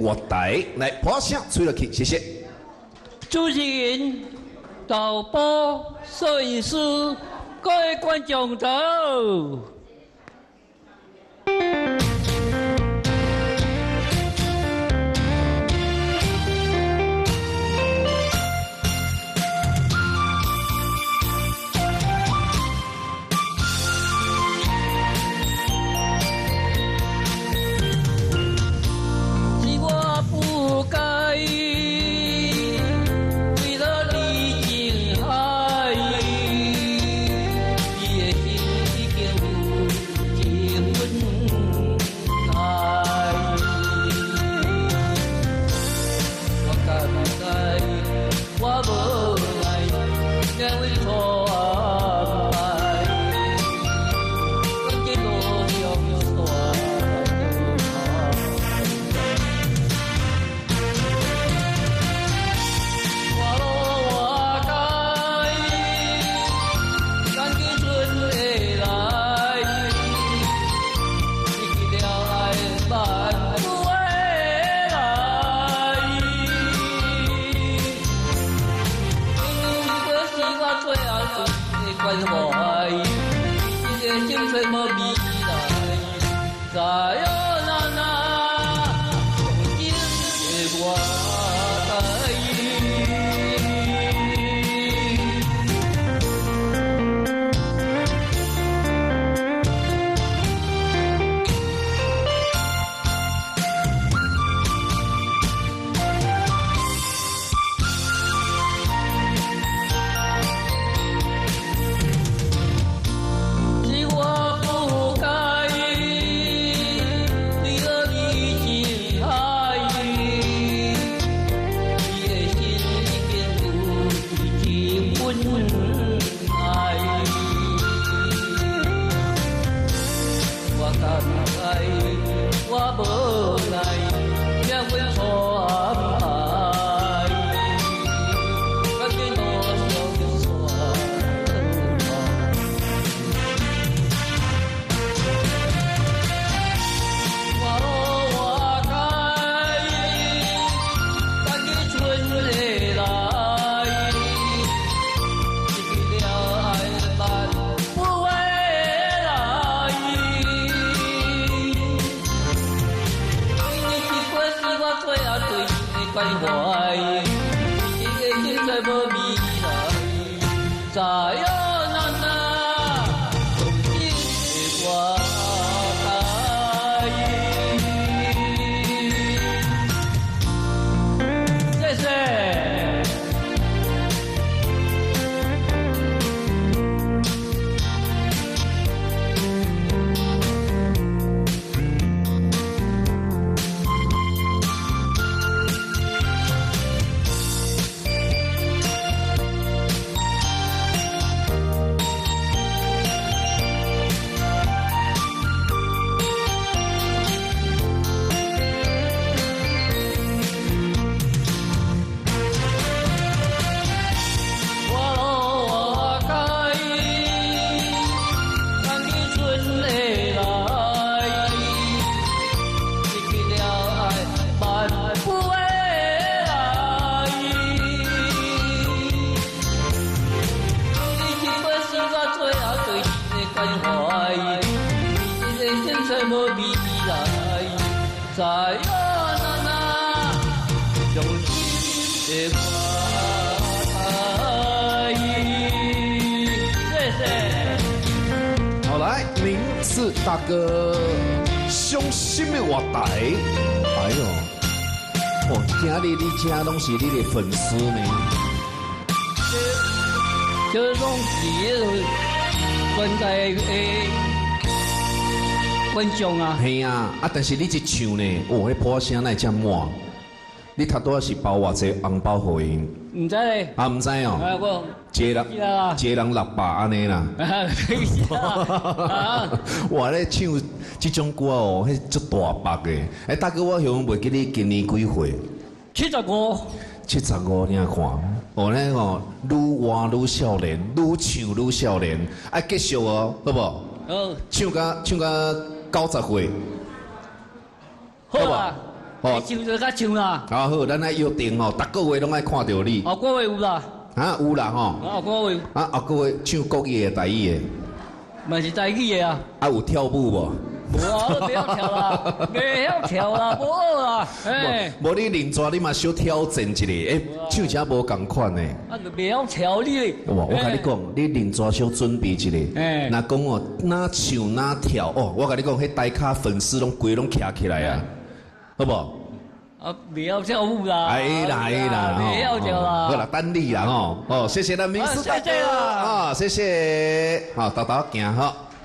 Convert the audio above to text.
活台，來破聲吹落去，謝謝。主持人、導播、攝影師，各位觀眾早。是我不該為了你情海，你的心已經有一份愛。我敢知我無奈，命運錯安排，感情路上煞我路活該，趕緊春會來，失去了愛挽不回來。你不過是我最後對的關懷，你的心卻無未來，再有那那從今的我該。是我不該對了你情海，你的心已經有一份愛。我敢知我無奈，命運錯安排，感情路上煞我路活該，趕緊春會來，失去了愛挽不回來。你不過是我最後對你的關懷，你的心再無未來，再有那那從今的我該。謝謝。我路活該，趕緊春會來，失去了愛挽不回來。你不過是我最後對你的關懷，你的心卻無未來，再有那那傷心的我該。謝謝。好來，明賜大哥，傷心的活台，哎喲，哦，今日你這攏是你的粉絲呢？這攏是觀在的觀眾啊。嘿啊，啊，但是你這唱呢，哦，彼破聲哪會這滿？你頭拄仔是包偌濟紅包予𪜶？毋知咧。啊，毋知哦。啊，我一個人，一個人600按呢啦。啊！哇！咧唱這種歌哦，彼足大腹的。欸，大哥，我想袂記你今年幾歲？75。75，你看，哦，咧哦，愈活愈少年，愈唱愈少年，愛繼續哦，好無？好。唱到唱到90歲。好啊。哦，唱就較唱啦。啊好，咱愛約定吼，逐個月攏愛看著你。後個月有啦。啊，有啦吼。後個月。啊，後個月唱國語的、台語的。嘛是台語的啊。啊，有跳舞無？無啊，我袂曉跳啦，袂曉跳啦，無學啦，嘿。無你認真，你嘛小挑戰一下，欸，唱啥無仝款的。啊，袂曉跳你。哇，我共你講，你認真小準備一下。若講哦，哪唱哪跳哦，我共你講，彼台跤粉絲攏規攏徛起來啊，好無？啊，袂曉跳舞啦。哎啦哎啦，袂曉跳啦。好啦，等你啦吼，哦，謝謝咱明斯大哥，啊，謝謝，好，豆豆行吼。